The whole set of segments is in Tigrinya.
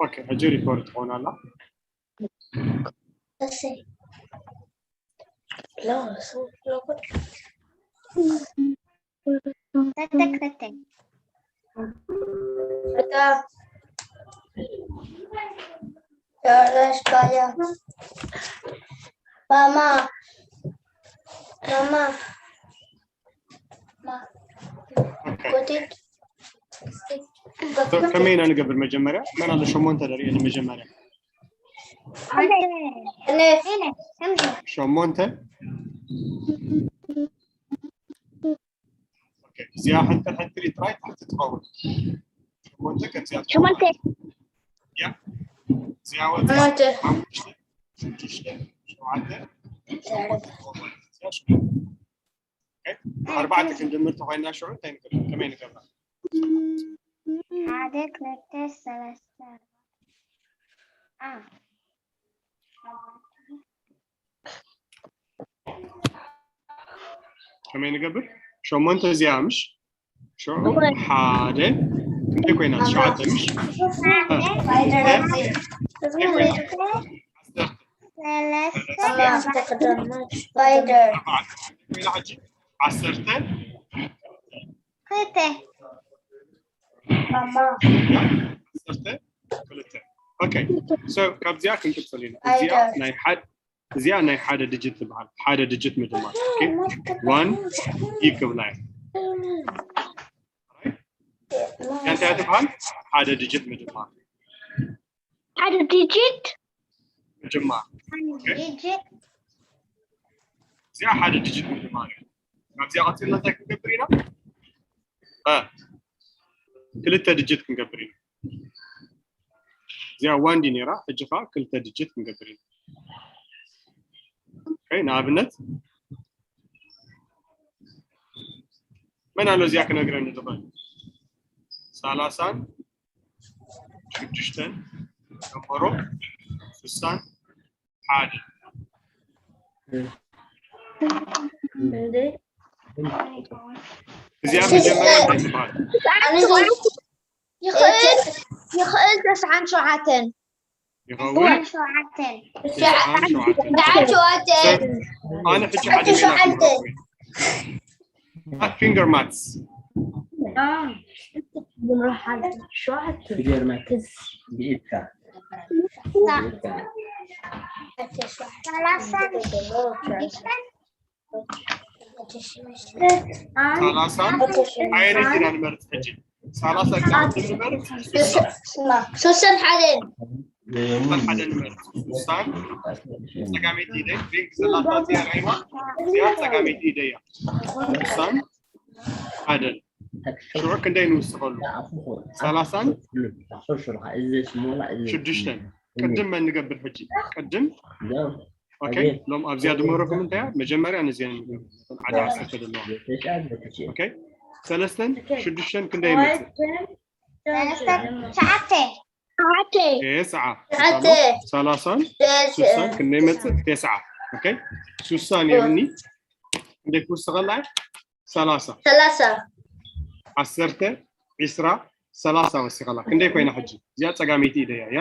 ኦኬ፣ ሕጂ ሪኮርድ ትኾን ኣላ። እሰይ። ሎ፣ ሎ፣ ክልተ ክልተ። በቃ። ጨረሽ ባያ። ማማ። ማማ። ማ። ኦኬ። ኮቴት። ከመይ ኢና ንገብር? መጀመርያ መን ኣሎ ሸሞንተ ደርእየኒ መጀመርያ። እኔ። ሸሞንተ። ኦኬ፣ እዚኣ ሕንጥር ሕንጥር ጥራይ ታሕቲ ትኸውን። ሸሞንተ ከምዚኣ ትኸውን። ሸሞንተ። ያ። እዚኣ ወፂኣ ሸሞንተ። ሓሙሽተ፣ ሽዱሽተ፣ ሸውዓተ፣ ሸሞንተ ትኸውን ማለት እዩ። እዚኣ ሸሞንተ። ኦኬ፣ ኣርባዕተ ክንድምር ተኾይንና ሽዑ እንታይ ንገብር? ከመይ ንገብራ? ሓደ ክልተ ሰለስተ ኣ ከመይ ንገብር? ሸሞንተ እዚኣ ምሽ? ሽዑ ሓደ ክንደይ ኮይና? ትሽዓተ ምሽ? ሓደ ክንደይ ኮይና? ሰለስተ ስፓይደር። ኮይና ሕጂ ዓሰርተ ክልተ ማማ። ዓሰርተ ክልተ። ኦኬ፣ ሶ ካብዚኣ ክንቅፅል ኢና። እዚኣ ናይ ሓደ እዚኣ ናይ ሓደ ዲጂት ትበሃል። ሓደ ዲጂት ምድማር። ኦኬ፣ ዋን ኢ ክብላ እየ። እንታይ ትበሃል? ሓደ ዲጂት ምድማር። ሓደ ዲጂት ምድማር። ዲጂት እዚኣ ሓደ ዲጂት ምድማር እያ። ካብዚኣ ቀፂልና እንታይ ክንገብር ኢና? እ፣ ክልተ ዲጂት ክንገብር ኢና። እዚኣ ዋን ዲ ነይራ፣ ሕጂ ከዓ ክልተ ዲጂት ክንገብር ኢና። ኦኬ፣ ንኣብነት መን ኣሎ እዚኣ ክነግረኒ ዝኽእል? ሰላሳን ሽዱሽተን ደምሮ ስሳን ሓደ። እንዴ? እዚኣ መጀመርያ እንታይ ትበሃል? ይኽእል ይኽእል ተስዓን ሸውዓተን። ይኸውን? ሸውዓተን ተስዓን ሸውዓተን። ተስዓን ሸውዓተን። ኣነ ሕጂ ሓደ ሜላ ሸውዓተ። ፊንገር ማትስ። ፊደል ማትስ ብኢድካ። ሰላሳ ሽዱሽተን ሰላሳ ኣየነይቲ ኢና ንመርጽ ሕጂ? ሰላሳ ግዜ ንመርጽ። ስሳን ሓደን። ስሳን ሓደ ንመርጽ። ስሳን ጸጋመይቲ ኢደይ ፒንክ ዘላታ እዚኣ ራይዋ እዚኣ ጸጋመይቲ ኢደይ እያ። ስሳን ሓደን ሽዑ ክንደይ ንውስኸሉ? ሰላሳን ሽዱሽተን። ቅድም መን ንገብር ሕጂ? ቅድም ኦኬ፣ ሎም ኣብዚኣ ድመረኩም እንታይ እያ? መጀመርያ ነዚአን ንገብር። ሓደ ዓሰርተ ዘለዋ። ኦኬ፣ ሰለስተን ሽዱሽተን ክንደይ ይመጽእ? ሰለስተ ትሽዓተ ትሽዓተ። ተስዓ። ትሽዓተ። ሰላሳን ስሳን ክንደይ ይመጽእ? ተስዓ። ኦኬ፣ ስሳ ነይርኒ። ክንደይ ክውስኸላ እያ? ሰላሳ። ሰላሳ። ዓሰርተ፣ ዒስራ፣ ሰላሳ ወሲኸላ። ክንደይ ኮይና ሕጂ? እዚኣ ጸጋመይቲ ኢደያ እያ።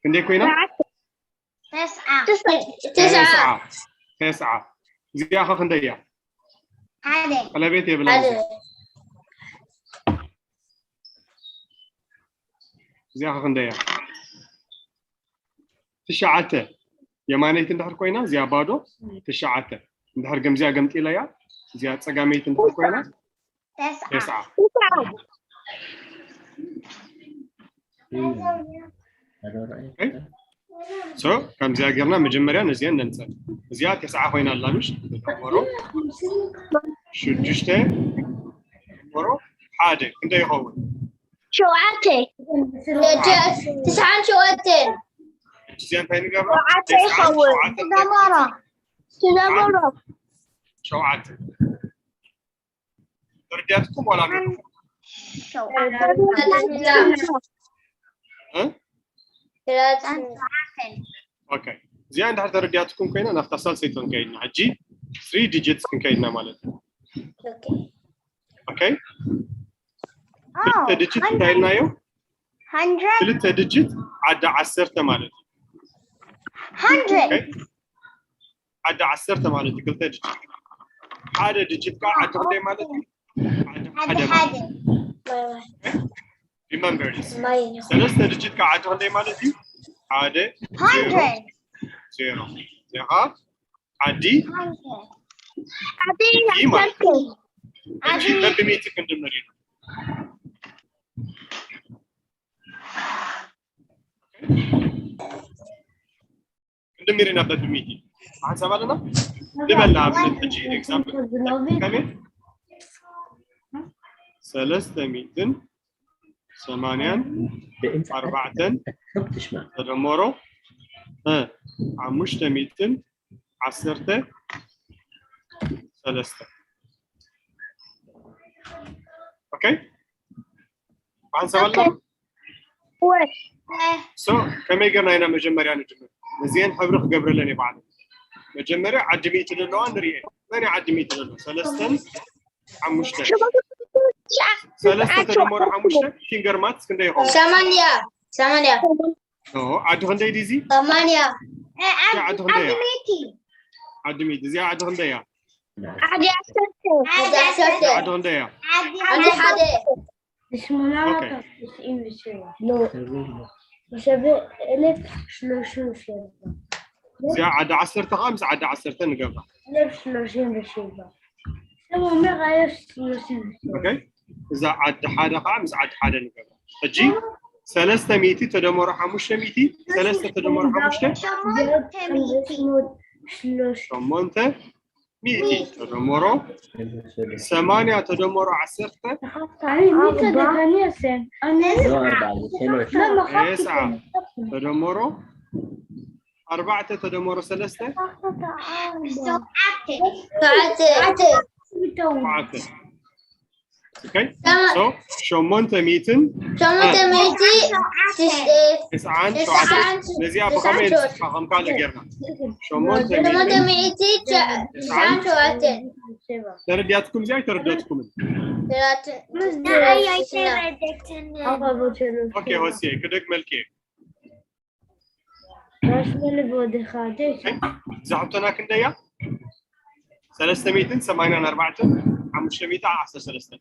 ክንደይ ኮይና? ተስዓ ተስዓ። ተስዓ። እዚኣ ኸ ክንደይ እያ? ሓደ ቀለቤት የብላ። ሓደ። እዚኣ ኸ ክንደይ እያ? ትሽዓተ። የማነይቲ እንድሕር ኮይና እዚኣ ባዶ ትሽዓተ። እንድሕር ገምዚኣ ገምጢለያ እዚኣ ጸጋመይቲ እንድሕር ኮይና ተስዓ ተስዓ። ሶ ከምዚኣ ጌርና መጀመርያ ነዚኣ ነምፀ። እዚኣ ተስዓ ኮይና ኣላ ምሽ? ሞሮ ሽዱሽተ ሞሮ ሓደ ክንደይ ይኸውን? ሸውዓተ ትስዓን ሸውዓተን። እዚኣ እንታይ ንገብራ? ሸውዓተ ይኸውን። ሸውዓተ ትደመሮ ትደመሮ ሸውዓተ። ተረዲኣትኩም ዋላ ኣለኩም? ሸውዓተ እ? ሸውዓተ ኦኬ። እዚኣ እንድሕር ተረዲኣትኩም ኮይና ናብታ ሳልሰይቲ ክንከይድና ሕጂ ስሪ ዲጂትስ ክንከይድና ማለት እዩ። ኦኬ። ክልተ ዲጂት እንታይ ኢልናዮ? hundred. ክልተ ድጅት ዓዲ ዓሰርተ ማለት እዩ። Hundred. ዓዲ ዓሰርተ ማለት እዩ። ክልተ ድጅት ሓደ ድጅት ከዓ ዓዲ ክንደይ ማለት እዩ? ዓዲ ሓደ ማለት እዩ። Remember this. ሰለስተ ድጅት ከዓ ዓዲ ክንደይ ማለት እዩ? ሓደ Hundred. ዜሮ። ዜኻ ዓዲ Hundred. ሚእቲ ማለት እዩ። ዓዲ በብሚእቲ ክንድምር ኢና። ክንድምር ኢና በብሚእቲ። ሓንሳብ ኣለና? ንበል ንኣብነት ሕጂ ኤግዛምፕል ከመይ? ሰለስተ ሚእትን ሰማንያን ኣርባዕተን ተደመሮ እ ሓሙሽተ ሚእትን ዓሰርተ ሰለስተ። ኦኬ? ሓንሳብ ኣለና? ወይ ሶ ከመይ ገርና ኢና መጀመርያ ንጅምር? እዚአን ሕብሪ ክገብረለን እየ ባዕሉ። መጀመርያ ዓዲ ሚእቲ ዘለዋ ንሪኤ። መን እዩ ዓዲ ሚእቲ ዘለዎ? ሰለስተን ሓሙሽተ። ሰለስተ ተደመሮ ሓሙሽተ ፊንገር ማትስ ክንደይ ይኸውን? ሰማንያ ሰማንያ ኖ፣ ዓዲ ክንደይ ድዩ እዚ? ሰማንያ እዚኣ ዓዲ ክንደይ እያ? ሚእቲ ዓዲ ሚእቲ። እዚኣ ዓዲ ክንደይ እያ? ዓዲ ዓሰርተ ዓዲ ዓሰርተ ዓዲ ክንደይ እያ? ዓዲ ሓደ ኦኬ። እዚኣ ዓዲ ዓሰርተ ከዓ ምስ ዓዲ ዓሰርተ ንገብራ። ኦኬ። እዛ ዓዲ ሓደ ከዓ ምስ ዓዲ ሓደ ንገብራ። ሕጂ ሰለስተ ሚእቲ ተደመሮ ሓሙሽተ ሚእቲ፣ ሰለስተ ተደመሮ ሓሙሽተ ሸሞንተ ሚእቲ ተደመሮ ሰማንያ ተደመሮ ዓሰርተ ተስዓ ተደመሮ ኣርባዕተ ተደመሮ ሰለስተ ሸውዓተ ሸውዓተ። ኦኬ። ሶ ሸሞንተ ሚእትን ሸሞንተ ሚእቲ ተስዓን ሸውዓተን። ነዚኣ ብኸመይ ንጽሕፋ ከም ካልእ ጌርና? ሸሞንተ ሸሞንተ ሚእትን ሚእቲ ተስዓን ሸውዓተን ተረዲኣትኩም እዚኣ ኣይተረደትኩምን? ንኣይ ኣይተረደትን ኦኬ፣ ሆሴ ክደግመልኪ እየ። እዛ ሕቶና ክንደይ እያ? ሰለስተ ሚእትን ሰማንያን ኣርባዕተን ሓሙሽተ ሚእቲ ዓሰርተ ሰለስተ።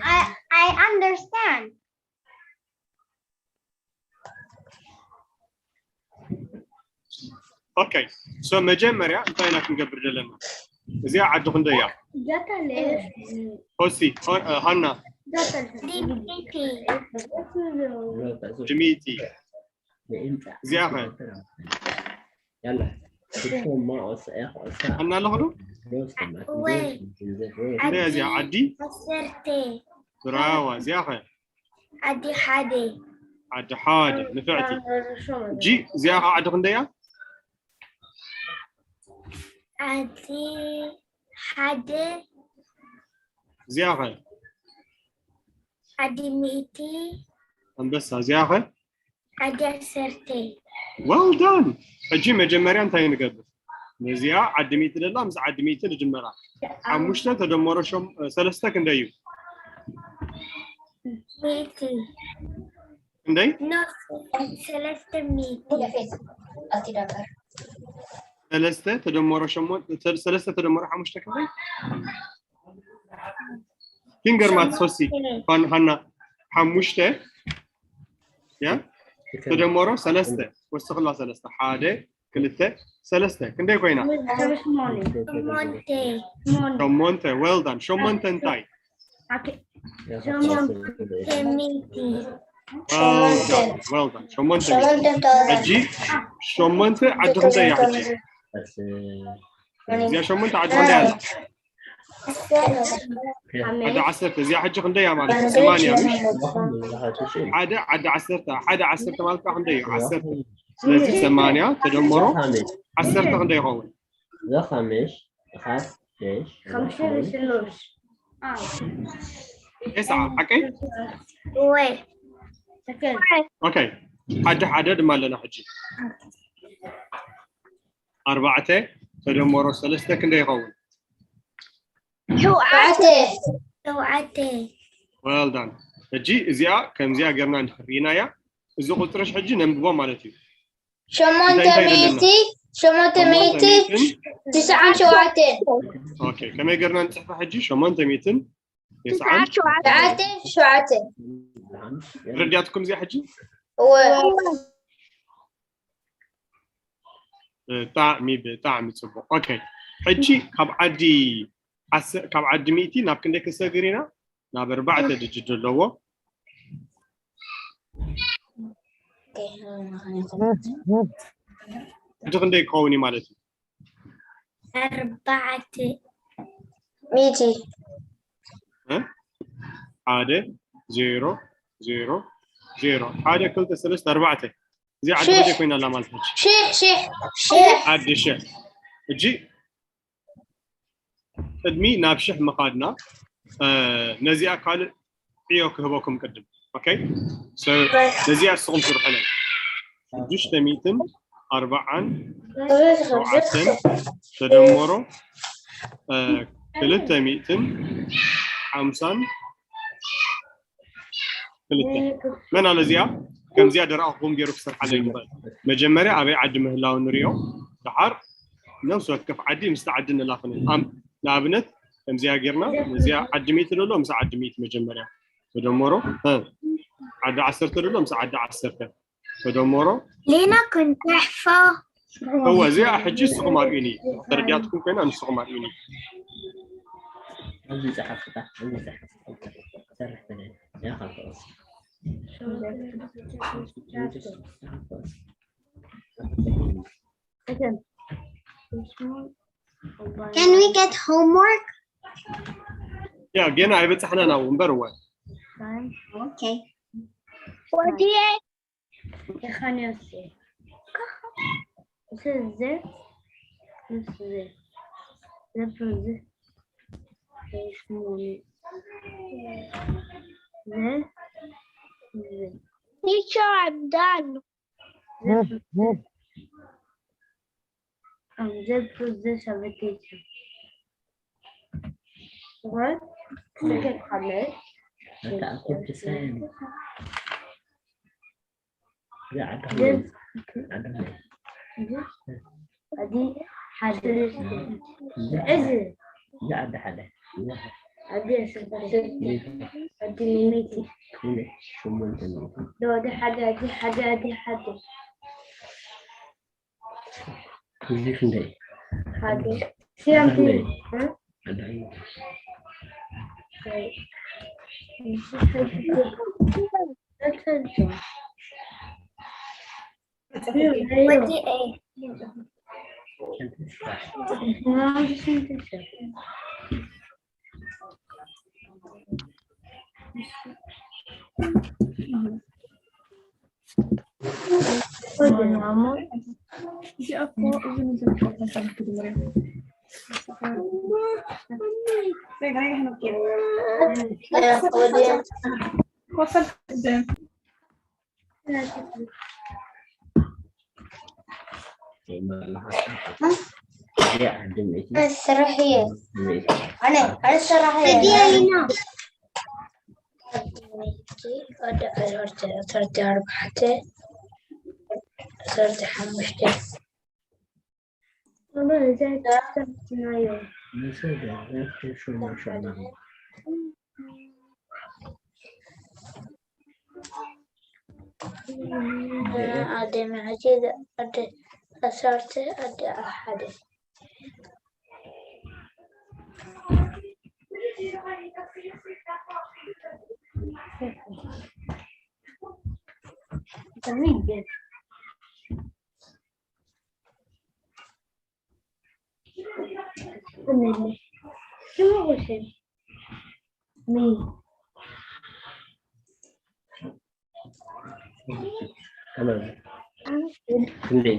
I, I understand. ኦኬ፣ ሶ መጀመርያ እንታይ ኢና ክንገብር ዘለና? እዚኣ ዓዲ ክንደይ እያ? ሆሲ፣ ሆ- ሃና፣ ድሚቲ። እዚኣ ኸ? ሃና ኣለኹ ዶ? ወይ እንታይ እያ እዚኣ ዓዲ? ዓሰርተ ብራዋ፣ እዚኣ ኸ? ዓዲ ሓደ ዓዲ ሓደ ንፍዕቲ። እጂ እዚኣ ኸ ዓዲ ክንደይ እያ? ዓዲ ሓደ እዚኣ ኸ? ዓዲ ሚእቲ ኣንበሳ፣ እዚኣ ኸ? ዓዲ ዓሰርተ Well done። ሕጂ መጀመርያ እንታይ ንገብር? ነዚኣ ዓዲ ሚእቲ ደላ ምስ ዓዲ ሚእቲ ንጅመራ። ሓሙሽተ ተደመሮ ሸም- ሰለስተ ክንደይ እዩ? ሚእቲ ክንደይ? ኖ ሰለስተ ሚእቲ ሰለስተ ተደመሮ ሸሞን- ሰለስተ ተደመሮ ሓሙሽተ ክንደይ? ፊንገር ማትስ ሆሲ ሃን- ሃና ሓሙሽተ ያ ተደመሮ ሰለስተ ወስኽላ ሰለስተ ሓደ ክልተ ሰለስተ ክንደይ ኮይና? ሸሞንተ ሸሞንተ። Well done። ሸሞንተ እንታይ? ሸሞንተ ሚእቲ Well done። Well done። ሸሞንተ ሚእቲ። ሕጂ ሸሞንተ ዓዲ ክንደይ እያ ሕጂ? እዚኣ ሸሞንተ ዓዲ ክንደይ ኣላ? ዓዲ ዓሰርተ። እዚኣ ሕጂ ክንደይ እያ ማለት እዩ? ሰማንያ ምሽ? ሓደ ዓዲ ዓሰርተ ሓደ ዓሰርተ ማለት ከዓ ክንደይ እዩ? ዓሰርተ። ስለዚ ሰማንያ ተደመሮ ዓሰርተ ክንደይ ይኸውን? ዘኸምሽ ኻት ሽ ሓሙሽተ ስሉስ ተስዓ ሓቀይ? ወይ ኦኬ። ሓደ ሓደ ድማ ኣለና ሕጂ ኣርባዕተ ተደመሮ ሰለስተ ክንደይ ይኸውን? ሸውዓተ ሸውዓተ well done። ሕጂ እዚኣ ከምዚኣ ጌርና እንድሕር ርኢናያ፣ እዚ ቁፅርሽ ሕጂ ነንብቦ ማለት እዩ። ሸሞንተ ሚእቲ ሸሞንተ ሚእቲ ትስዓን ሸውዓተን okay፣ ከመይ ጌርና ንፅሕፋ ሕጂ? ሸሞንተ ሚእትን ትስዓን ሸውዓተ ሸውዓተ ረዲያትኩም እዚኣ ሕጂ እወ ብጣዕሚ ብጣዕሚ ፅቡቅ። okay፣ ሕጂ ካብ ዓዲ ዓሰ- ካብ ዓዲ ሚእቲ ናብ ክንደይ ክንሰግር ኢና? ናብ ኣርባዕተ ድጅት ዘለዎ ሕጂ ክንደይ ክኸውን እዩ ማለት እዩ? ኣርባዕተ ሚእቲ እ? ሓደ ዜሮ ዜሮ ዜሮ ሓደ ክልተ ሰለስተ ኣርባዕተ እዚኣ ዓዲ ሽሕ። ክንደይ ኮይና ኣላ ማለት እዩ? ሽሕ ሽሕ ሽሕ ዓዲ ሽሕ። ሕጂ ቅድሚ ናብ ሽሕ ምኻድና እ፣ ነዚኣ ካልእ ዕዮ ክህበኩም ቅድም። okay፣ so ነዚኣ ንስኹም ስርሑለይ። ሽዱሽተ ሚእትን ኣርባዓን ሸውዓተን ተደመሮ እ፣ ክልተ ሚእትን ሓምሳን ክልተ። መን ኣሎ እዚኣ ከምዚኣ ደረቕኹም ገይሩ ክሰርሓለይ ይኽእል? መጀመርያ ኣበይ ዓዲ ምህላው ንሪኦ፣ ደሓር ነፍሲ ወከፍ ዓዲ ምስቲ ዓዲ ንላኽን። ኣም- ንኣብነት ከምዚኣ ጌርና ነዚኣ ዓዲ ሚእቲ ደሎ ምስ ዓዲ ሚእቲ መጀመርያ ተደመሮ እ፣ ዓዲ ዓሰርተ ደሎ ምስ ዓዲ ዓሰርተ ተደመሮ ሌና ክንፅሕፎ እወ እዚኣ ሕጂ ንስኹም ኣርእዩኒ። ተረዲኣትኩም ኮይና ንስኹም ኣርእዩኒ። ኣብዚ ጸሓፍካ ኣብዚ ጸሓፍካ ሰርሕ በለ ያኻ ተወስ Can we get homework? ያ ገና ኣይበጻሕናን ኣብኡ እምበር እወ Okay. ወዲኤ Déjame así. This is Z. This is Z. This is Z. This is Z. teacher I'm done This is Z. Um, Z plus this of a teacher. What? Look at color. ተኣኩብ ትሳየን ዝዓዳ This. ዓዳ This. أدي حاجة. إذا. ዝዓዳ ሓደ أدي أسباب. أدي ميتي. ሁለት ሸሞንተ ሚእቲ لو أدي حاجة، أدي حاجة، أدي حاجة. እዚ ክንደይ حاجة. سيام ክንደይ ها؟ ዓዳ طيب. مش حاجة. لا تنسى. ወዲኤ ما عنديش انتشار. ስራሕ እየ ኣነ ኣነ ስራሕ እየ هدية لنا. ወዲ ዓሰርተ ዓሰርተ ኣርባዕተ ዓሰርተ ሓሙሽተ ኣደ መዐጂ ኣደ ዓሰርተ ኣደ ሓደ ከመይ ክንደይ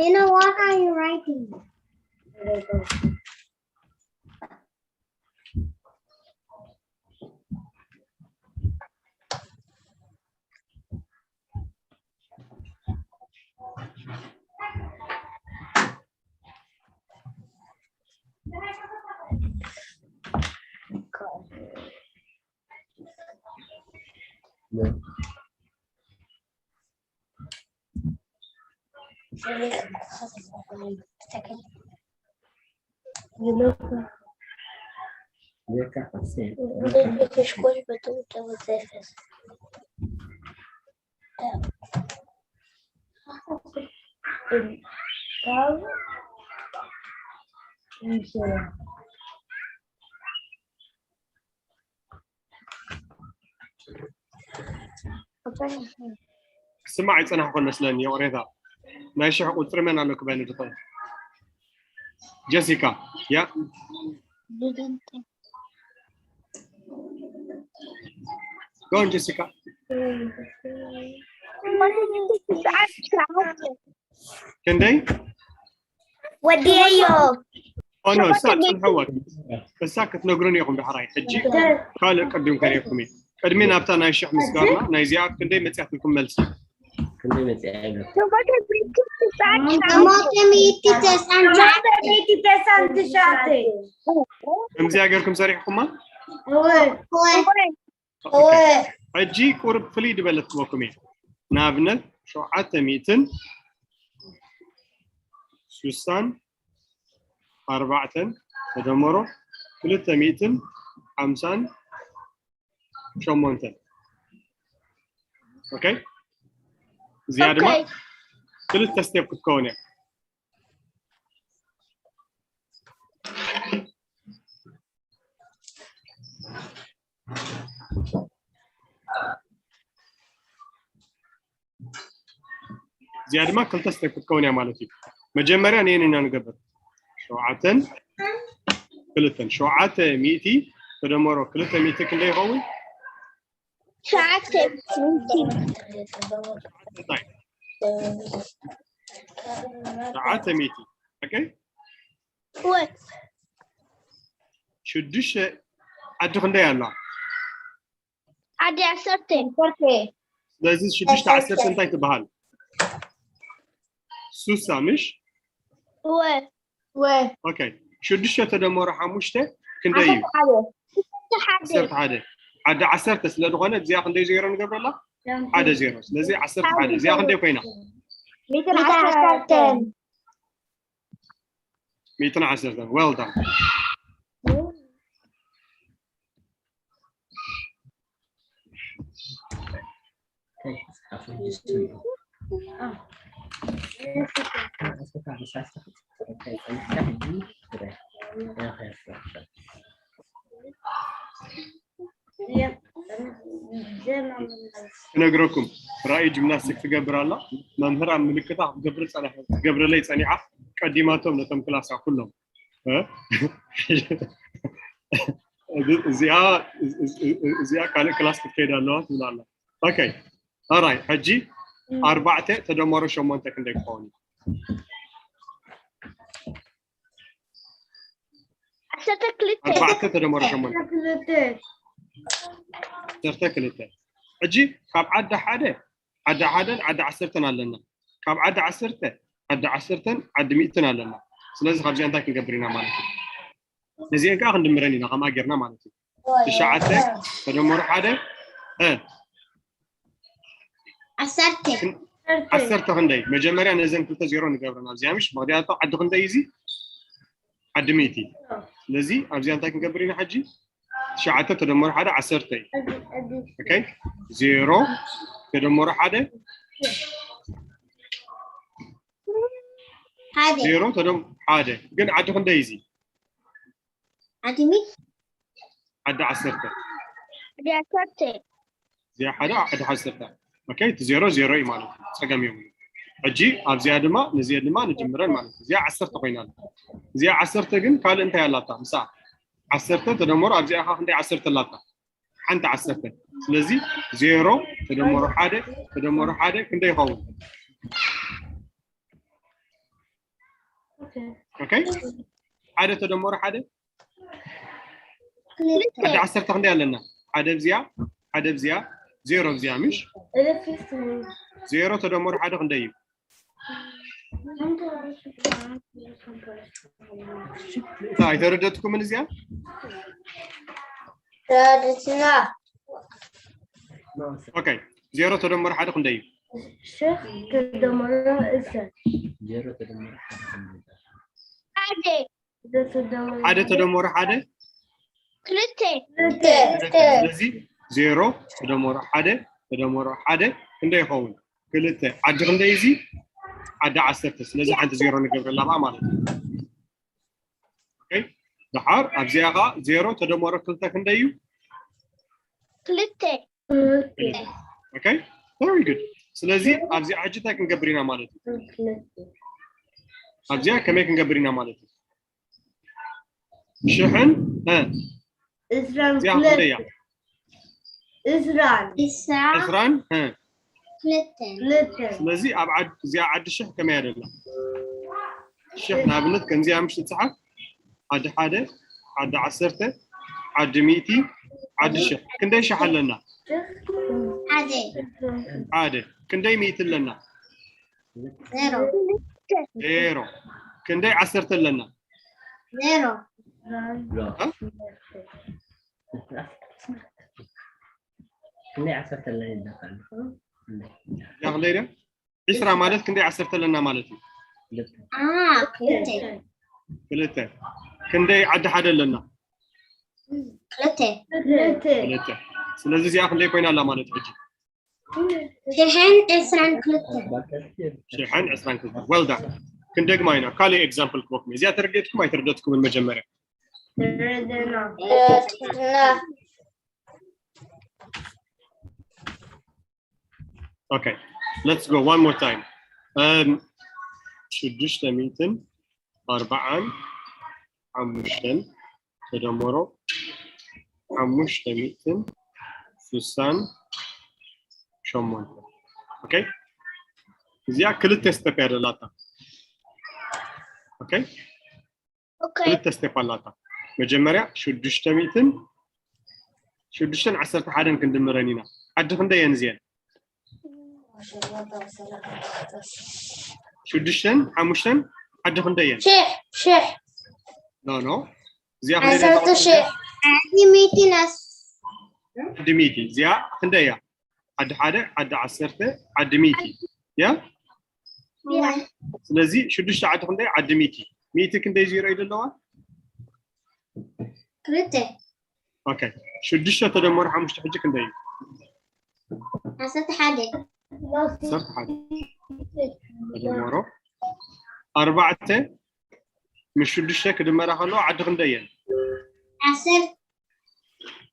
Dana, what are you writing? ክስማዕ ይጸናሕኩ መስለኒ። ይቕሬታ፣ ናይ ሽሕ ቁጽሪ መን ኣሎ ክበኒ ዝኽእል? ጀሲካ። ያ፣ ጎን ጀሲካ። ክንደይ? ወዲየዮ። ኦኖ፣ እሳ ጽንሕወት፣ እሳ ክትነግሩን ኢኹም። ዳሕራይ ሕጂ ካልእ ቅድም ከርእየኩም እየ። ቅድሚ ናብታ ናይ ሽሕ ምስጋርና፣ ናይዚኣ ክንደይ መጽያትልኩም መልሲ? ክንደይ መጽያ ይብለኩም? ሸሞንተ ሚእቲ ተስዓን ትሽዓተን። ከምዚኣ ገርኩም ሰሪሕኩማ? ሕጂ ቁርብ ፍልይ ዝበለት ክበኩም እየ። ንኣብነት ሸውዓተ ሚእትን ሱሳን ኣርባዕተን ተደመሮ ክልተ ሚእትን ሓምሳን ሸሞንተን። ኦኬ፣ እዚኣ ድማ ክልተ ስቴፕ ክትከውን እያ። እዚኣ ድማ ክልተ ስቴፕ ክትከውን እያ ማለት እዩ። መጀመርያ ንየን ኢና ንገብር። ሸውዓተን ክልተን፣ ሸውዓተ ሚእቲ ተደመሮ ክልተ ሚእቲ ክንደይ ይኸውን? ሸውዓተ ሚእቲ። ሸውዓተ ሚእቲ። ኦኬ፣ ወት ሽዱሽተ ዓዲ ክንደይ ኣላ? ዓዲ ዓሰርተ። ስለዚ ሽዱሽተ ዓሰርተ እንታይ ትበሃል? ሱሳ ምሽ? ወ ኦኬ፣ ሽዱሽተ ተደመሮ ሓሙሽተ ክንደይ እዩ? ሓደ። ዓሰርተ ሓደ። ዓዲ ዓሰርተ ስለ ዝኾነ እዚኣ ክንደይ ዜሮ ንገብረላ? ሓደ ዜሮ። ስለዚ ዓሰርተ ሓደ። እዚኣ ክንደይ ኮይና? ሚእትን ዓሰርተን። ሚእትን ዓሰርተን። Well done። ክነግረኩም፣ ራእይ ጂምናስቲክ ትገብር ኣላ። መምህር ኣብ ምልክታ ክትገብር ጸኒሓ፣ ክትገብረለይ ጸኒሓ፣ ቀዲማቶም ነቶም ክላሳ ኩሎም። እ? እዚኣ፣ እዚኣ ካልእ ክላስ ክትከይድ ኣለዋ ትብል ኣላ። ኦኬ፣ ኦራይ፣ ሕጂ ኣርባዕተ ተደመሮ ሸሞንተ ክንደይ ክኸውን እዩ? ዓሰርተ ክልተ። ኣርባዕተ ተደመሮ ሸሞንተ። ዓሰርተ ክልተ። ሕጂ ካብ ዓዲ ሓደ፣ ዓዲ ሓደን ዓዲ ዓሰርተን ኣለና። ካብ ዓዲ ዓሰርተ፣ ዓዲ ዓሰርተን ዓዲ ሚእትን ኣለና። ስለዚ ካብዚኣ እንታይ ክንገብር ኢና ማለት እዩ? ነዚአን ከዓ ክንድምረን ኢና፣ ከምኣ ጌርና ማለት እዩ። ትሽዓተ ተደመሮ ሓደ፣ እ፣ ዓሰርተ። ዓሰርተ ክንደይ? መጀመርያ ነዘን ክልተ ዜሮ ንገብረን ኣብዚኣ፣ ምሽ? ምኽንያቱ ዓዲ ክንደይ እዩ እዚ? ዓዲ ሚእቲ። ስለዚ ኣብዚኣ እንታይ ክንገብር ኢና ሕጂ? ትሽዓተ ተደመሮ ሓደ ዓሰርተ እዩ። ኦኬ፣ ዜሮ ተደመሮ ሓደ፣ ሓደ። ዜሮ ተደም-፣ ሓደ። ግን ዓዲ ክንደይ እዩ እዚ? ዓዲ ሚእቲ። ዓዲ ዓሰርተ። ዓዲ ዓሰርተ። እዚኣ ሓደ፣ ዓዲ ዓሰርተ። ኦኬ፣ እቲ ዜሮ ዜሮ እዩ ማለት እዩ። ጸገም የብሉን። ሕጂ ኣብዚኣ ድማ፣ ነዚኣ ድማ ንጅምረን ማለት እዩ። እዚኣ ዓሰርተ ኮይና ኣላ። እዚኣ ዓሰርተ ግን ካልእ እንታይ ኣላታ? ምሳ ዓሰርተ ተደመሮ ኣብዚኣ ኸ ክንደይ ዓሰርተ ኣላታ? ሓንቲ ዓሰርተ። ስለዚ ዜሮ ተደመሮ ሓደ ተደመሮ ሓደ ክንደይ ይኸውን? ኦኬ፣ ሓደ ተደመሩ ሓደ፣ ሓደ ዓሰርተ ክንደይ ኣለና? ሓደ ኣብዚኣ፣ ሓደ ኣብዚኣ፣ ዜሮ ኣብዚኣ፣ ምሽ? ዜሮ ተደመሩ ሓደ ክንደይ እዩ? ኣይተረደትኩምን እዚኣ? ተረድትና። ኦኬ፣ ዜሮ ተደመሩ ሓደ ክንደይ እዩ? ሽሕ ተደመሩ እሰ ሓደ ሓደ ተደመሩ ሓደ ክልተ ስለዚ ዜሮ ተደመሩ ሓደ ተደመሩ ሓደ ክንደይ ይኸውን? ክልተ። ዓዲ ክንደይ እዚ? ዓዲ ዓሰርተ። ስለዚ ሓንቲ ዜሮ ንገብረላ ኸዓ ማለት እዩ። ኦኬ፣ ድሓር ኣብዚኣ ኸዓ ዜሮ ተደመሩ ክልተ ክንደይ እዩ? ክልተ ኦኬ፣ very good። ስለዚ ኣብዚኣ ሕጂ እንታይ ክንገብር ኢና ማለት እዩ? ኣብዚኣ ከመይ ክንገብር ኢና ማለት እዩ? ሽሕን እ፣ እዝራን እዚኣ ክንደይ እያ? እዝራን ዕስራ ዕስራን እ፣ ክልተን ክልተን ስለዚ ኣብ ዓድ እዚኣ ዓዲ ሽሕ ከመይ ኣደላ? ሽሕ ንኣብነት ከምዚኣ ምሽ ትፅሓፍ፣ ዓዲ ሓደ፣ ዓዲ ዓሰርተ፣ ዓዲ ሚእቲ፣ ዓዲ ሽሕ። ክንደይ ሽሕ ኣለና? ሓደ ሓደ። ክንደይ ሚእቲ ኣለና? ዜሮ ዜሮ። ክንደይ ዓሰርተ ኣለና? ዜሮ ክንደይ ዓሰርተ ኣለና ይበሃል? ያ ክንደይ ድያ? ዒስራ ማለት ክንደይ ዓሰርተ ኣለና ማለት እዩ? ክልተ ክልተ። ክንደይ ዓዲ ሓደ ኣለና? ክልተ ክልተ። ስለዚ እዚኣ ክንደይ ኮይና ኣላ ማለት እዩ? ሕጂ ሽሕን ዕስራን ክልተ ሽሕን ዕስራን ክልተ። Well done። ክንደግማ ኢና። ካልእ ኤግዛምፕል ክበኩም። እዚኣ ተረድኤትኩም ኣይተረደትኩምን መጀመርያ? ተረድና ተረድና Okay, let's go one more time. Um, ሽዱሽተ ሚእትን ኣርባዓን ሓሙሽተን ተደመሮ ሓሙሽተ ሚእትን ስሳን ሸሞንተ። Okay፣ እዚኣ ክልተ ስቴፕ እያ ደላታ። Okay፣ ክልተ ስቴፕ ኣላታ። መጀመርያ ሽዱሽተ ሚእትን ሽዱሽተን ዓሰርተ ሓደን ክንድምረን ኢና። ዓዲ ክንደይ እየን እዚአን? ሽዱሽተን ሓሙሽተን ዓዲ ክንደይ እየን? ሽሕ ሽሕ ኖ ኖ፣ እዚኣ ክንደይ ዓሰርተ ሽሕ ዓዲ ሚእቲ ናስ ዓዲ ሚእቲ። እዚኣ ክንደይ እያ? ዓዲ ሓደ፣ ዓዲ ዓሰርተ፣ ዓዲ ሚእቲ። ያ ስለዚ ሽዱሽተ ዓዲ ክንደይ? ዓዲ ሚእቲ። ሚእቲ ክንደይ ዜሮ እዩ ዘለዋ? ክልተ ኦኬ፣ ሽዱሽተ ተደመሩ ሓሙሽተ ሕጂ ክንደይ እዩ? ዓሰርተ ሓደ ዓሰርተ ሓደ ተደመሩ ኣርባዕተ ምስ ሽዱሽተ ክድመራ ከለዋ ዓዲ ክንደይ እየን? ዓሰርተ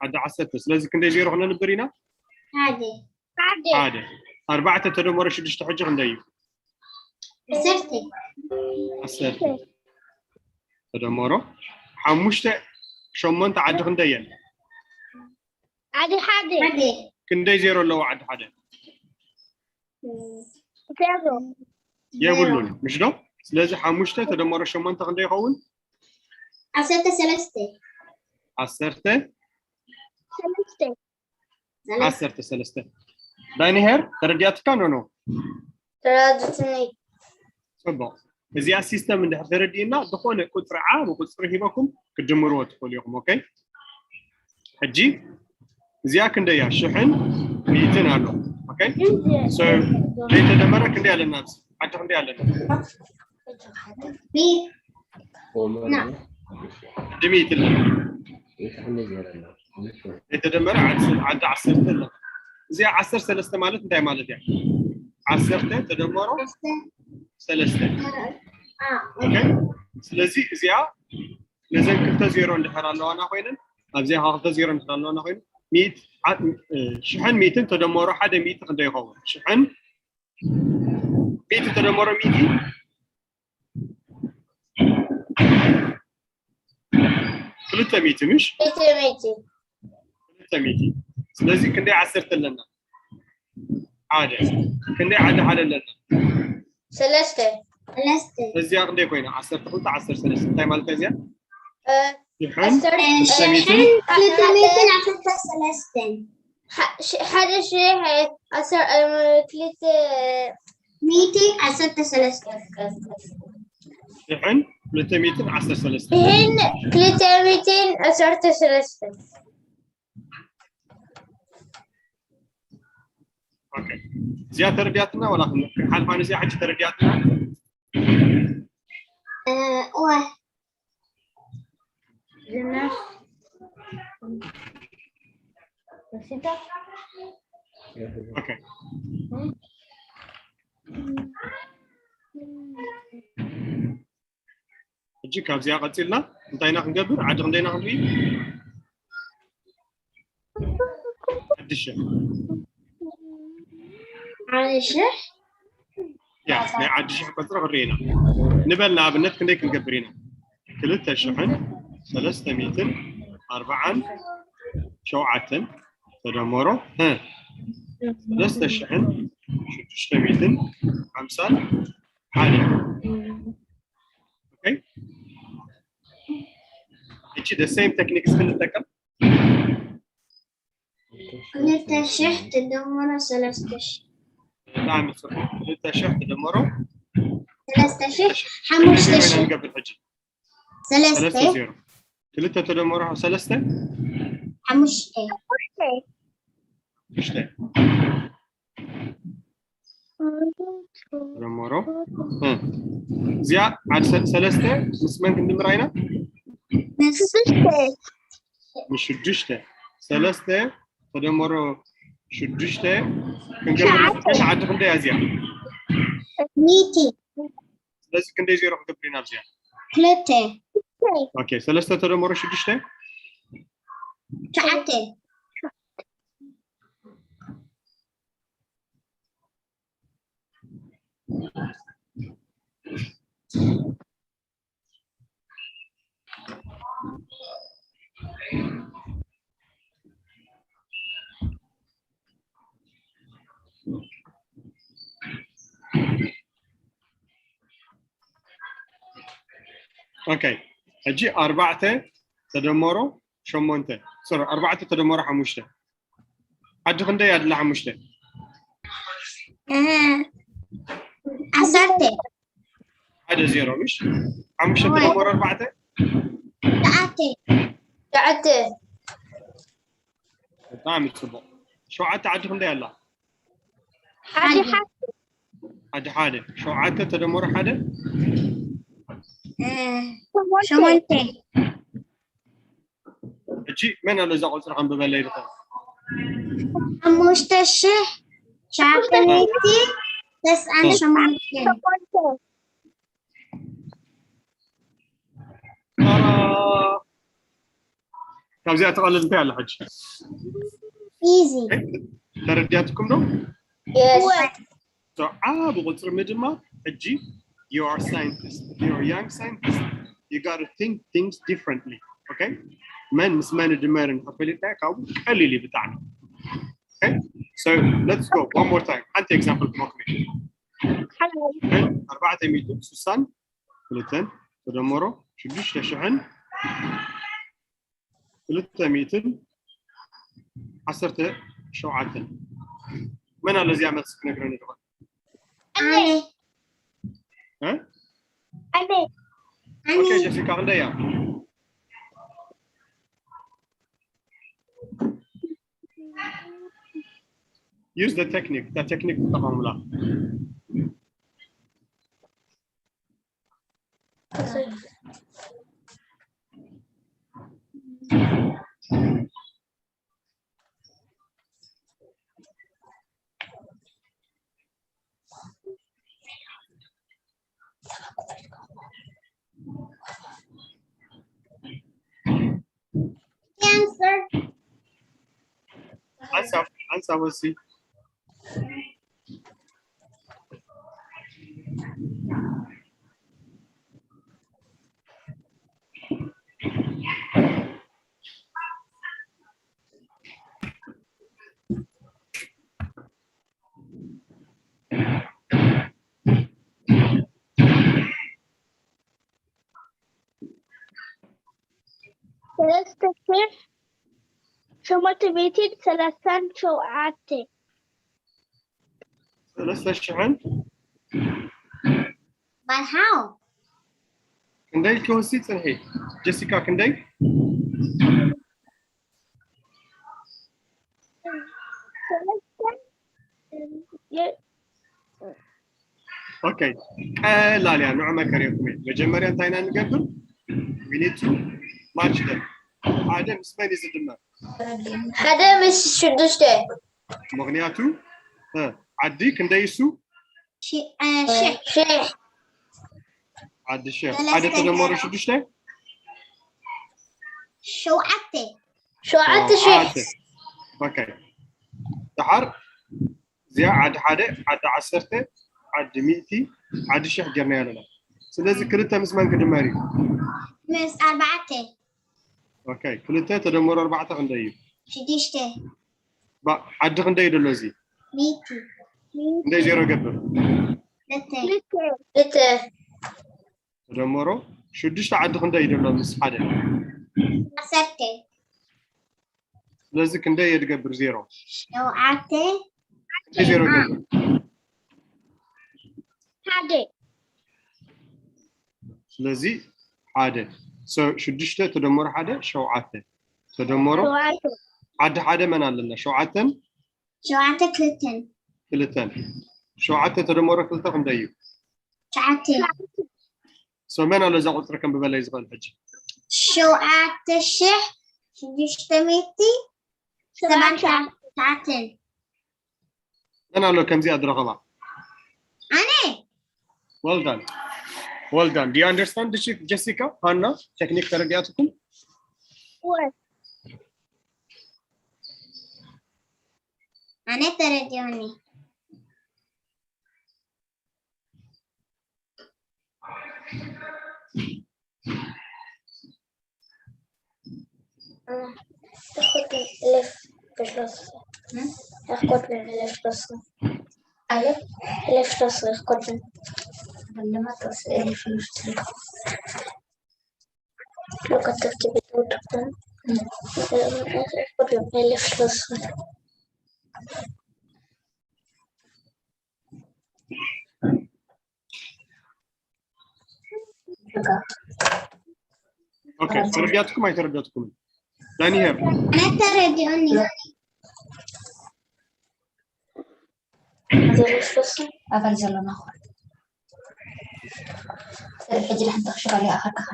ዓዲ ዓሰርተ። ስለዚ ክንደይ ዜሮ ክነንብር ኢና? ሓደ ሓደ ሓደ። ኣርባዕተ ተደመሩ ሽዱሽተ ሕጂ ክንደይ እዩ? ዓሰርተ ዓሰርተ ተደመሩ ሓሙሽተ ሸሞንተ ዓዲ ክንደይ እየን? ዓዲ ሓደ ሓደ ክንደይ ዜሮ ኣለዎ ዓዲ ሓደ? ዜሮ የብሉን፣ ምሽ ዶ? ስለዚ ሓሙሽተ ተደመሩ ሸሞንተ ክንደይ ይኸውን? ዓሰርተ ሰለስተ ዓሰርተ ሰለስተ ዓሰርተ ሰለስተ። ዳኒሄር ተረዲኣትካ? ኖ ኖ ተረድትኒ ፅቡቅ። እዚኣ ሲስተም እንድሕር ተረዲእና ዝኾነ ቁፅሪ ዓቢ ቁፅሪ ሂበኩም ክትድምርዎ ትኽእሉ ኢኹም። ኦኬ፣ ሕጂ እዚኣ ክንደይ እያ? ሽሕን ሚእትን ኣሎ። ኦኬ፣ so ዘይተደመረ ክንደይ ኣለና? ኣብዚ ዓዲ ክንደይ ኣለና? ዓዲ ሚእቲ ኣለና። ዘይተደመረ ዓዲ ዓሰርተ ኣለና። እዚኣ ዓሰርተ ሰለስተ ማለት እንታይ ማለት እያ? ዓሰርተ ተደመሮ ሰለስተ። ኦኬ፣ ስለዚ እዚኣ ነዘን ክልተ ዜሮ እንድሕር ኣለዋና ኮይነን ኣብዚኣ ከዓ ክልተ ዜሮ እንድሕር ኣለዋና ኮይኑ ሚእቲ ዓ- እ፣ ሽሕን ሚእትን ተደመሮ ሓደ ሚእቲ ክንደይ ይኸውን? ሽሕን ሚእቲ ተደመሮ ሚእቲ ክልተ ሚእቲ ምሽ? ሚእቲ ሚእቲ ክልተ ሚእቲ። ስለዚ ክንደይ ዓሰርተ ኣለና? ሓደ። ክንደይ ዓዲ ሓደ ኣለና? ሰለስተ ሰለስተ። እዚኣ ክንደይ ኮይና? ዓሰርተ ክልተ፣ ዓሰርተ ሰለስተ። እንታይ ማለት እያ እዚኣ? እ፣ ሽሕን ዓሰርተ- ክልተ ሚእትን ሽሕን ክልተ ሚእትን ዓሰርተ ሰለስተን። ሐ- ሽ- ሓደ ሽሕ ዓሰርተ ክልተ ሚእትን ዓሰርተ ሰለስተ። ሽሕን ክልተ ሚእትን ዓሰርተ ሰለስተ። ሽሕን ክልተ ሚእትን ዓሰርተ ሰለስተ። ኦኬ። እዚኣ ተረዲኣትና ወላ ክንሓልፋ ነዚኣ ሕጂ ተረዲኣትና? እወ። ዝናሽ ወሲዳ ኦኬ። ሕጂ ካብዚኣ ቀፂልና እንታይ ኢና ክንገብር? ዓዲ ክንደይ ኢና ክንርኢ? ዓዲ ሽሕ። ሓደ ሽሕ ያ ናይ ዓዲ ሽሕ ቁፅሪ ክንርኢ ኢና። ንበል ንኣብነት ክንደይ ክንገብር ኢና? ክልተ ሽሕን ሰለስተ ሚእትን ኣርባዓን ሸውዓተን ተደመሮ እ፣ ሰለስተ ሽሕን ሽዱሽተ ሚእትን ሓምሳን ሓደ። ኦኬ። እቺ the same techniques ክንጠቀም ክልተ ሽሕ ትደመሮ ሰለስተ ሽሕ። ብጣዕሚ ፅቡቅ። ክልተ ሽሕ ትደመሮ ሰለስተ ሽሕ ሓሙሽተ ሽሕ። ንገብር ሕጂ ሰለስተ ሰለስተ ዜሮ። ክልተ ተደመሮ ሰለስተ ሓሙሽተ። ሽሽተ። ተደመሮ እ፣ እዚኣ ዓድ ሰ- ሰለስተ ምስ መን ክንድምራ ኢና? ምስ ሽዱሽተ። ሰለስተ ተደመሮ ሽዱሽተ ክንገብር ንኽእል። ዓዲ ክንደይ እያ እዚኣ? ሚእቲ። ስለዚ ክንደይ ዜሮ ክንገብር ኢና ኣብዚኣ? ክልተ። ኦኬ፣ ሰለስተ ተደመሮ ሽዱሽተ ትሽዓተ። ኦኬ፣ ሕጂ ኣርባዕተ ተደመሮ ሸሞንተ፣ ሶሪ፣ ኣርባዕተ ተደመሮ ሓሙሽተ ዓዲ ክንደይ እያ ድላ ሓሙሽተ? እ፣ ዓሰርተ። ሓደ ዜሮ ምሽ? ሓሙሽተ ተደመሮ ኣርባዕተ ትሽዓተ። ትሽዓተ። ብጣዕሚ ጽቡቕ። ሸውዓተ ዓዲ ክንደይ ኣላ? ሓደ ሓደ። ሓደ ሓደ። ሸውዓተ ተደመሮ ሓደ እ፣ ሸሞንተ። ሕጂ መን ኣሎ እዛ ቁጽሪ ከንብበለይ ድኾን? ሓሙሽተ ሽሕ ትሽዓተ ሚእቲ ተስዓን ሸሞንተን። ታራ! ካብዚኣ ትቐልል እንታይ ኣላ ሕጂ? ኢዚ። ተረዲኣትኩም ዶ? Yes. So ዓቢ ቁጽሪ ምድማር ሕጂ you are scientist, you are young scientist, you got to think things differently. Okay? መን ምስ መን ድመር እንተፈሊጥና ካብኡ ቀሊል እዩ ብጣዕሚ። Okay? So let's go one more time. ሓንቲ example ክመክም። ኣርባዕተ ሚእትን ስሳን ክልተን ተደመሮ ሽዱሽተ ሽሕን ክልተ ሚእትን ዓሰርተ ሸውዓተን። መን ኣሎ እዚኣ መልሲ ክነግረኒ ድኾን? ኣነ። እ? ኣነ። ኦኬ ጀሲካ ክንደይ እያ? Use the technique. እታ ቴክኒክ ትጠቐሙላ። Answer. ሓንሳብ ሓንሳብ ወሲ። ሰለስተ ሚእትን ሰላሳን ሸውዓተ። ሰለስተ ሽሕን But how? ክንደይ ክወሲ ጽንሒ? ጀሲካ ክንደይ? ኦኬ፣ ቀላል እያ። ንዑ መከሪኩም እየ። መጀመርያ እንታይ ኢና ንገብር? We need to match them። ሓደ ምስ መን እዩ ዝድመር? ሓደ ምስ ሽዱሽተ። ምክንያቱ እ፣ ዓዲ ክንደይ እሱ? ሺ- እ፣ ሽሕ ሽሕ። ዓዲ ሽሕ። ሓደ ተደመሩ ሽዱሽተ? ሸውዓተ። ሸውዓተ ሽሕ። ኦኬ። ደሓር እዚኣ ዓዲ ሓደ፣ ዓዲ ዓሰርተ፣ ዓዲ ሚእቲ፣ ዓዲ ሽሕ ጌርናዮ ኣለና። ስለዚ ክልተ ምስ መን ክድመር እዩ? ምስ ኣርባዕተ። ኦኬ፣ ክልተ ተደመሩ ኣርባዕተ ክንደይ እዩ? ሽዱሽተ። ባ ዓዲ ክንደይ ደሎ እዚ? ሚእቲ። ክንደይ ዜሮ ገብር? ክልተ። ክልተ። ተደመሮ ሽዱሽተ ዓዲ ክንደይ ደሎ ምስ ሓደ? ዓሰርተ። ስለዚ ክንደይ የድገብር ዜሮ? ሸውዓተ። ክንደይ ዜሮ ገብር? ሓደ። ስለዚ ሓደ። So ሽዱሽተ ተደመሮ ሓደ ሸውዓተ። ተደመሮ ሸውዓተ። ዓዲ ሓደ መን ኣለና? ሸውዓተን ሸውዓተ ክልተን። ክልተን። ሸውዓተ ተደመሮ ክልተ ክንደይ እዩ? ትሽዓተ። So መን ኣሎ እዛ ቁፅሪ ከንብበለይ ዝኽእል ሕጂ? ሸውዓተ ሽሕ ሽዱሽተ ሚእቲ ሰብዓን ትሽዓተን። መን ኣሎ ከምዚኣ ዝረኸባ? ኣነ። Well done. Well done. Do you understand, Jessica? ሃና፣ ቴክኒክ ተረዲኣትኩም? ወይ ኣነ ተረዲኦኒ። Erkotun elef beschlossen. Erkotun elef beschlossen. Alle elef beschlossen. Erkotun. Look at the activity. Erkotun elef beschlossen. ኦኬ፣ ተረዲኣትኩም ኣይተረዲኣትኩም? ዳኒሄር ኣነ ተረዲኦኒ። ኣፈር ዘለና ኾን ሕጂ ድሕን ተኽሽባሊ ኣኸርካኻ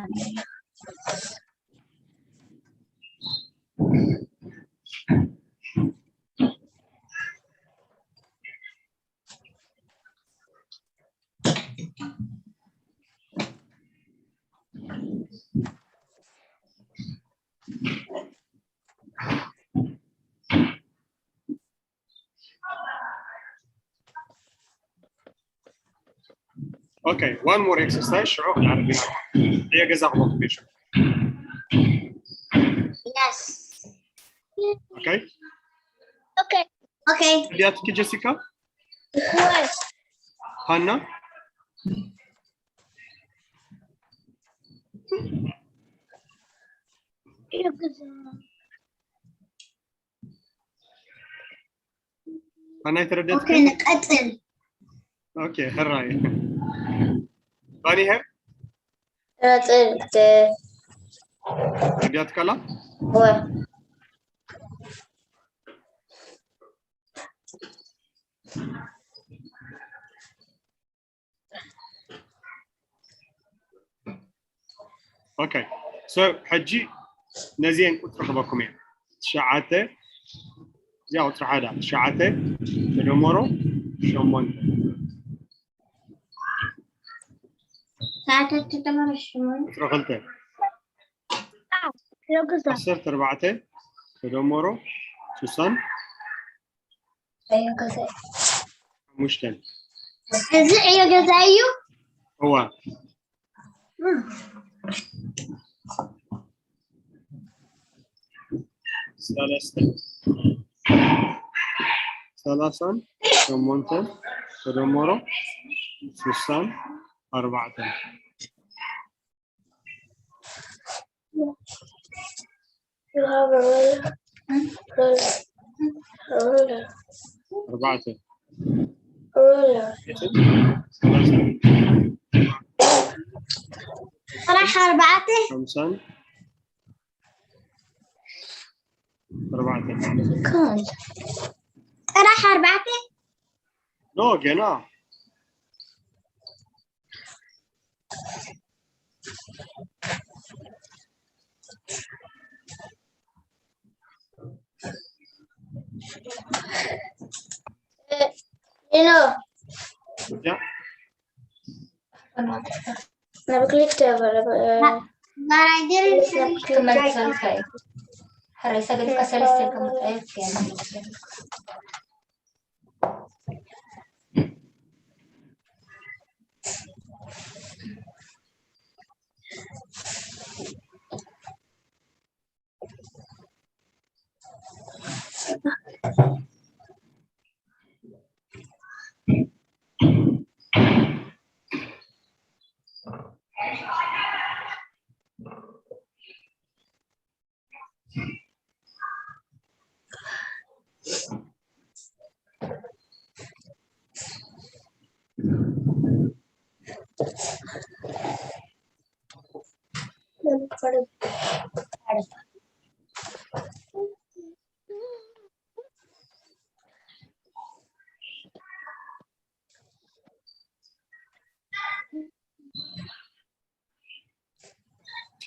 Okay, one more exercise. ሽዑ ክንዓርፍ ኢና። እየ ገዛ ክኾን ሽዑ። Yes. Okay? Okay. Okay. እንዲያትኪ ጀሲካ? ወይ ሃና? ይግዛ ሃና Okay, የተረዳትኩም? ንቀጽል። Okay, ሕራይ። ዳኒሄር? Erkotun. እንዲያትካላ? Well. Okay. So ሕጂ ነዚአን ቁፅሪ ክበኩም እየ። ትሽዓተ፣ እዚኣ ቁፅሪ ሓደ፣ ትሽዓተ ተደመሮ ሸሞንተ። ትሽዓተ ተደመሮ ሸሞንተ። ቁፅሪ ክልተ፣ ይግዛ ዓሰርተ ኣርባዕተ ተደመሮ ስሳን ሓሙሽተን። እዚ ዕዮ ገዛ እዩ። እዋ። ሰለስተ፣ ሰላሳን ሸሞንተን ተደመሮ ስሳን ኣርባዕተን። You have a roller. ሩለር፣ ሩለር፣ ኣርባዕተ፣ ሩለር። ሰላሳ፣ ጥራሕ ኣርባዕተ። ሓምሳን ኣርባዕተን። ጥራሕ ኣርባዕተ። ኖ፣ ገና። ሊኖ፣ ያ፣ ናብ ክሊክ ተበለ። ክመልሰልካ እዩ። ሕራይ ሰገድካ ሰለስተ ከምትኣየት ገና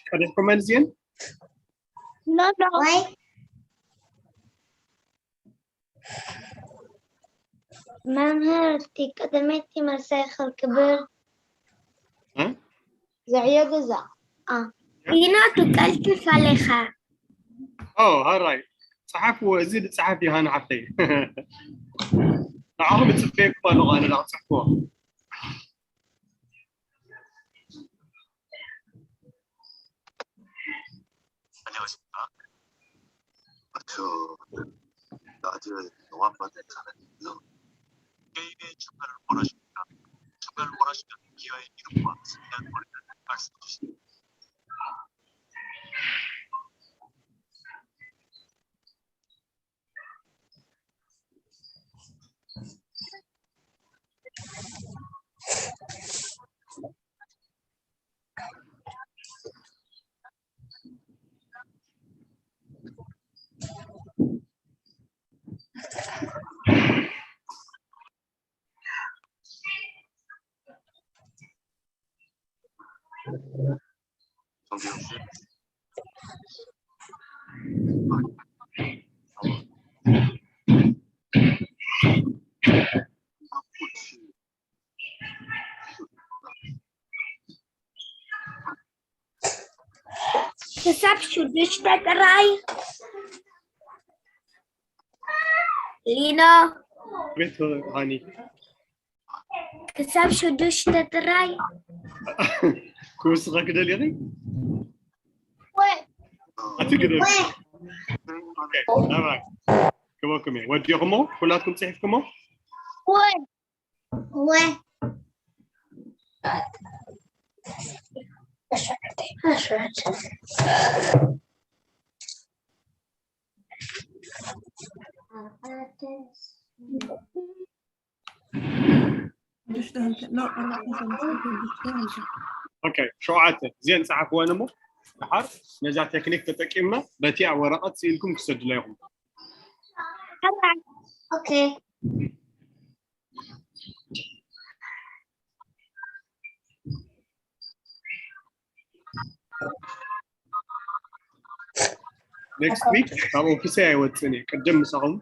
ቀዲሕኩመን እዚአን? ኖ ኖ። መምህር፣ እቲ ቀደመይቲ መልሳይ ክብል ክብል እ? ዘዕዮ ገዛ። ሊኖ፣ ትቀልጥፍ ኣለኻ። ኦ፣ ሃራይ። ጸሓፍዎ፣ እዚ ዝጸሓፍ ዮሃና ሓፍተይ። ንዓኹም ጽፌ ክፋሉ ኣነ ዳቕ ጽሕፍዎ። ክሳብ ሽዱሽተ ጥራይ። ሊኖ፣ ቤት ሃኒ። ክሳብ ሽዱሽተ ጥራይ። ክውስኸ ክደል ኢኺ? ኣቲ ግደል። ኦኬ፣ ኦራይት። ክበኩም እየ። ወዲኹሞ? ኩላትኩም ጽሒፍኩሞ? ወ ኦኬ፣ ሸውዓተ እዚአን ጸሓፍወን እሞ፣ ድሓር ነዛ ቴክኒክ ተጠቂምና በቲ ኣብ ወረቐት ስኢልኩም ክሰድላ ኢኹም። ኦኬ። ኔክስት ዊክ ካብ ኦፊሰይ ኣይወፅን እየ። ቅድም ምሳኹም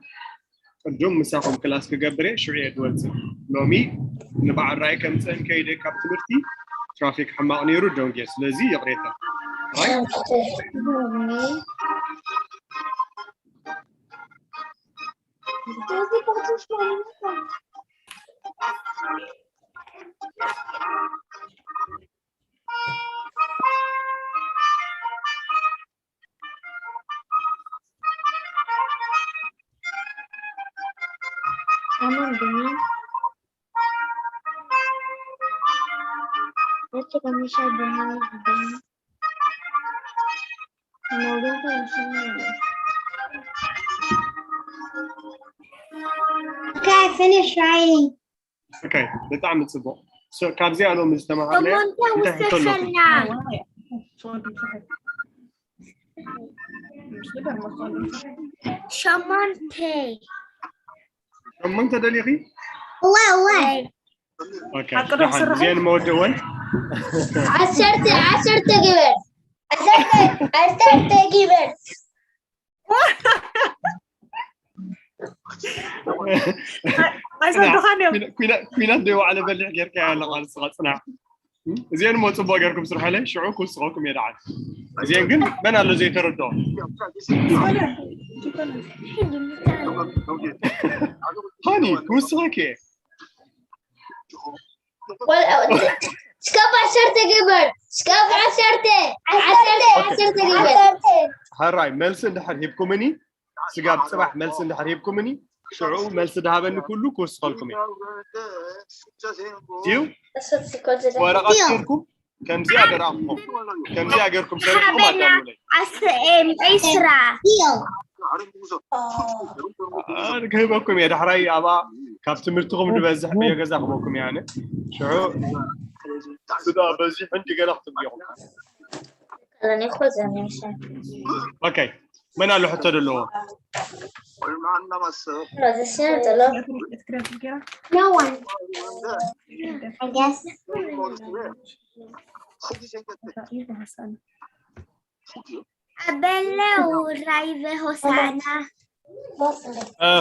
ቅድም ምሳኹም ክላስ ክገብር እየ፣ ሽዑ እየ ዝወፅእ። ሎሚ ንበዓል ራእይ ከምፅእን ከይደ ካብ ትምህርቲ ትራፊክ ሕማቕ ነይሩ ደንጌ፣ ስለዚ ይቕሬታ። ራይት? ሰሙን ድኒ ወጭ ከሚሻ ድኒ ድኒ ኖግንተ ይሽኛል። Finish writing. Okay, ብጣዕሚ ጽቡቕ። So ካብዚኣ ሎም ዝተማሃርናዮ ሸሞንተ እንታይ ሕቶ ኣለኩም? ውሰፈልና። ሸሞንተ። ሸሞንተ ደሊኺ? Why, why? Okay፣ ደሓን። እዚአን መወደወን። ዓሰርተ ዓሰርተ ግበር። ዓሰርተ ዓሰርተ ግበር። ኣይዘድኻን እዮም። ኩናት ደይ ዋዕለ በሊሕ ጌርካ ኣለኻ ንስኻ ጽናሕ። እዚአን ሞ ጽቡቅ ጌርኩም ስርሐለይ ሽዑ ክውስኸኩም እየ ደሓን። እዚአን ግን መን ኣሎ ዘይተረድኦ? ሃኒ ክውስኸኪ እየ። ስካብ ዓሰርተ ግበር። ስካብ ዓሰርተ ዓሰርተ ዓሰርተ ግበር። ሕራይ መልሲ እንድሕር ሂብኩምኒ ስጋብ ጽባሕ መልሲ እንድሕር ሂብኩምኒ ሽዑ መልሲ ድሃበኒ ኩሉ ክውስኸልኩም እዩ። ድዩ? ወረቐት ጌርኩም ከምዚኣ ገርኩም ከምዚኣ ጌርኩም ሰሪሕኩም ኣዳልውለይ። ዓሰርተ ዕስራ። ዲዮ። ክህበኩም እየ ዳሕራይ ኣብኣ ካብ ትምህርትኹም ዝበዝሕ ብዮ ገዛ ክህበኩም እየ ኣነ ሽዑ ስዳ በዚሑ እንዲ ገና ክትብልኹም። ኦኬ መን ኣሎ ሕቶ ዘለዎ? No one. I guess. ኣበለው ራይቨ ሆሳና።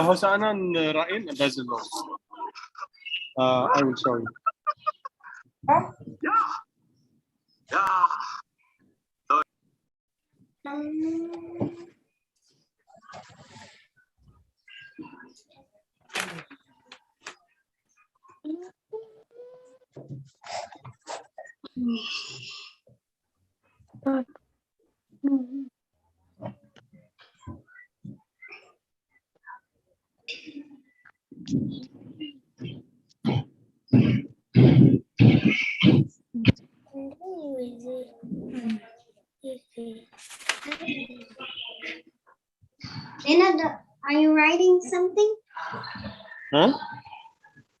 ሆሳእናን ራእይን በዚ ኣለዉ። I will show you. Leonardo, are you writing something? Huh?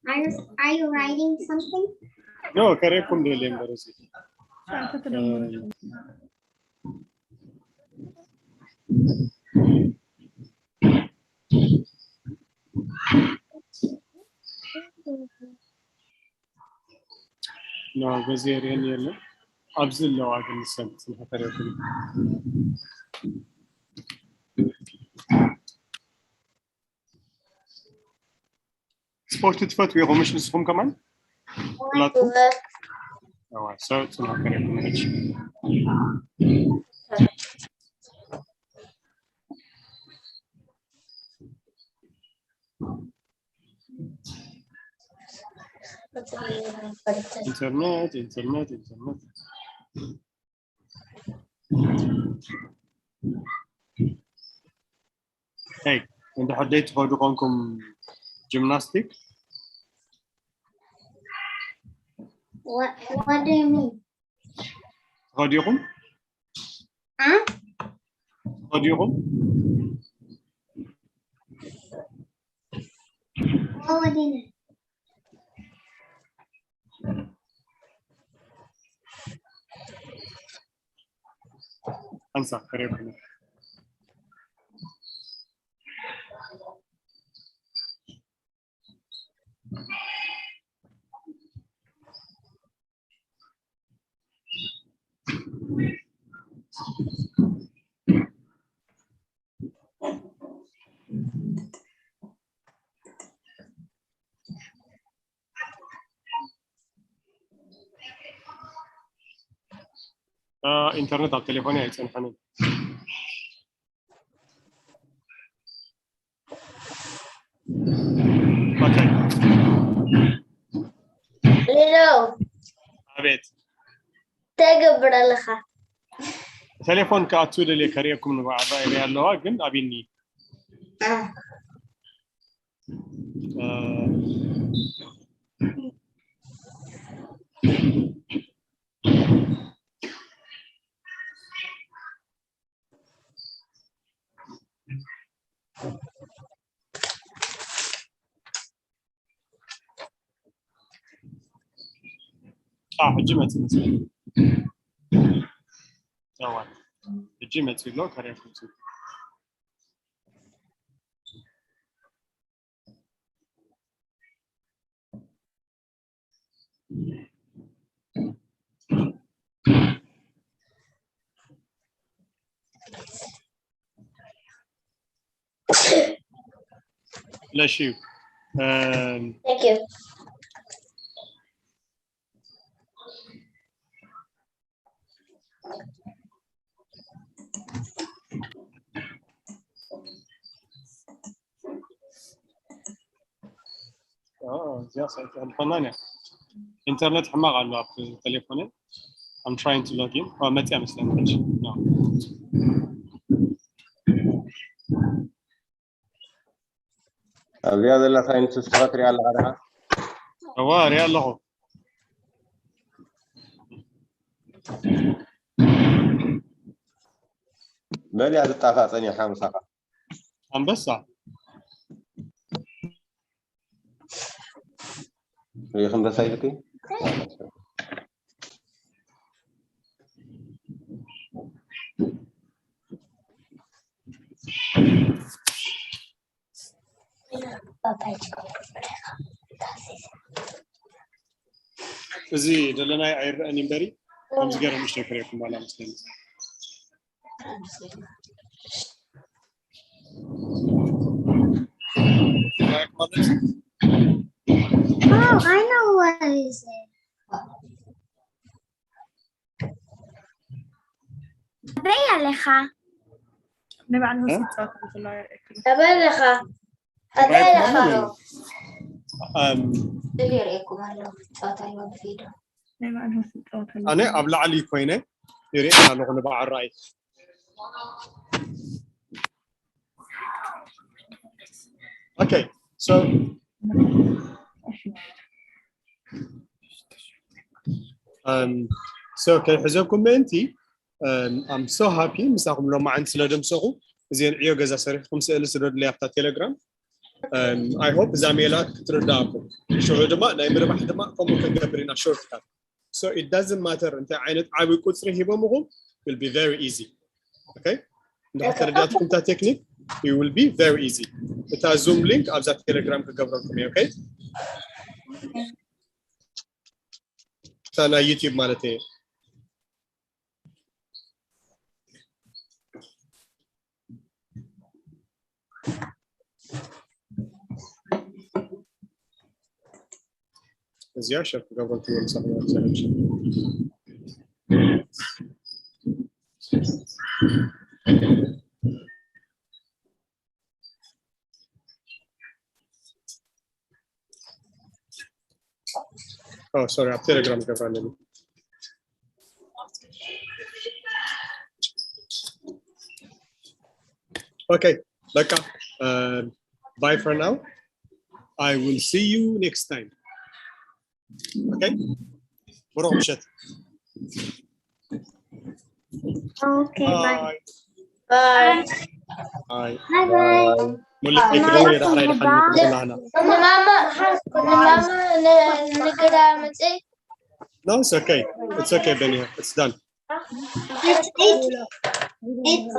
Are you, are you writing something? No, ከሬኩም ደሌም በረዚ ኖ በዚ የርእየኒ የለን። ኣብዚ ኣለዋ ግን ንሰን ንክተርእየኩም። ስፖርት ትፈትዉ ኢኹም ምሽ ንስኹም ከማን? ኩላትኩም? ኣዋ፣ ሰው ጽናት ከርእየኩም ነች። ኢንተርኔት ኢንተርኔት ኢንተርኔት። Hey, እንድሕር ደይ ትኸዱ ኮንኩም ጂምናስቲክ What, what do you mean? ትኸዱ ኢኹም? Huh? ትኸዱ ኢኹም? What would you mean? ሓንሳብ ከርእየኩም። ኢንተርኔት ኣብ ቴሌፎን ኣይፀንሐንን። ሌሎ ኣቤት ተገብር ኣለኻ። ቴሌፎን ክኣቱ ደልየ ከርእየኩም ንባዕራ ይሪያ ኣለዋ ግን ኣቢኒ ኣዎ፣ ሕጂ መጽእ መስለኒ። እዋ፣ ሕጂ መጽእ ኣሎ፣ ከርእየኩም። Bless you. Um, Thank you. እዚኣ ሳይት ኣይኮናን እያ። ኢንተርነት ሕማቕ ኣሎ ኣብ ቴሌፎነይ። I'm trying to log in. ኦ፣ መፅያ መስለኒ ሕጂ። No. ኣብዚኣ ዘላ ሳይንቲስት ትሪኣ ኣለኻ ዲኻ? እዋ፣ ሪኣ ኣለኹ። መን እያ ትጣፋእ ጸኒሓ ምሳኻ? ኣንበሳ። ሪኢኺ ኣንበሳ ኢልኪ? እዚ ደለናይ ኣይረኣን እምበሪ ከምዚ ገይረ ንእሽተይ ክርእየኩም ዋላ መስለኒ። Oh, I know what is it. ኣበይ ኣለኻ? ናይ በዓል ሆስፒታል ዝፅወት ዘሎ የርእየክሉ። ኣበይ ኣለኻ? ኣበይ ኣለኻ? ኣም፣ ስእሊ የርእየኩም ኣለኹ። ጨዋታ ይወድ ቪድዮ። ናይ በዓል ሆስፒታል ዝፅወት ኣሎ። ኣነ ኣብ ላዕሊ ኮይነ ይርእየን ኣለኹ ንበዓል ራእይ። Okay, so um, so ከይሕዘኩም ምእንቲ um, I'm so happy ምሳኹም ሎማዓንቲ ስለ ደምሰኹ። እዚአን ዕዮ ገዛ ሰሪሕኩም ስእሊ ስደዱለይ ኣብታ ቴሌግራም። Um, I hope እዛ ሜላ ክትርዳእኩም። ሽዑ ድማ ናይ ምርባሕ ድማ ከምኡ ክንገብር ኢና። ሾርትካት። So it doesn't matter እንታይ ዓይነት ዓቢ ቁጽሪ ሂቦምኹም, will be very easy. Okay? እንድሕር ተረዳእትኩም እታ ቴክኒክ, it will be very easy. እታ ዙም ሊንክ ኣብዛ ቴሌግራም ክገብረልኩም እየ። Okay? እታ ናይ ዩቲዩብ ማለት እየ። እዚኣ ሸር ክገብረልኩም እየ። ምሳኹም ኣብዛ ሸር። Oh, sorry, ኣብ ቴሌግራም ገብራ ኣለኒ። Okay, በቃ, uh, bye for now. I will see you next time. Okay? ብሩኽ ምሸት። Okay, bye. Bye. ባይ። Bye. Bye bye. ሙሉእ ክደው የዳ ሓራይ ደሓን ንክብላና። ንማማ ንማማ ንግዳ መፅእ No, it's okay. It's okay, Benny. It's done. It's eight. Eight.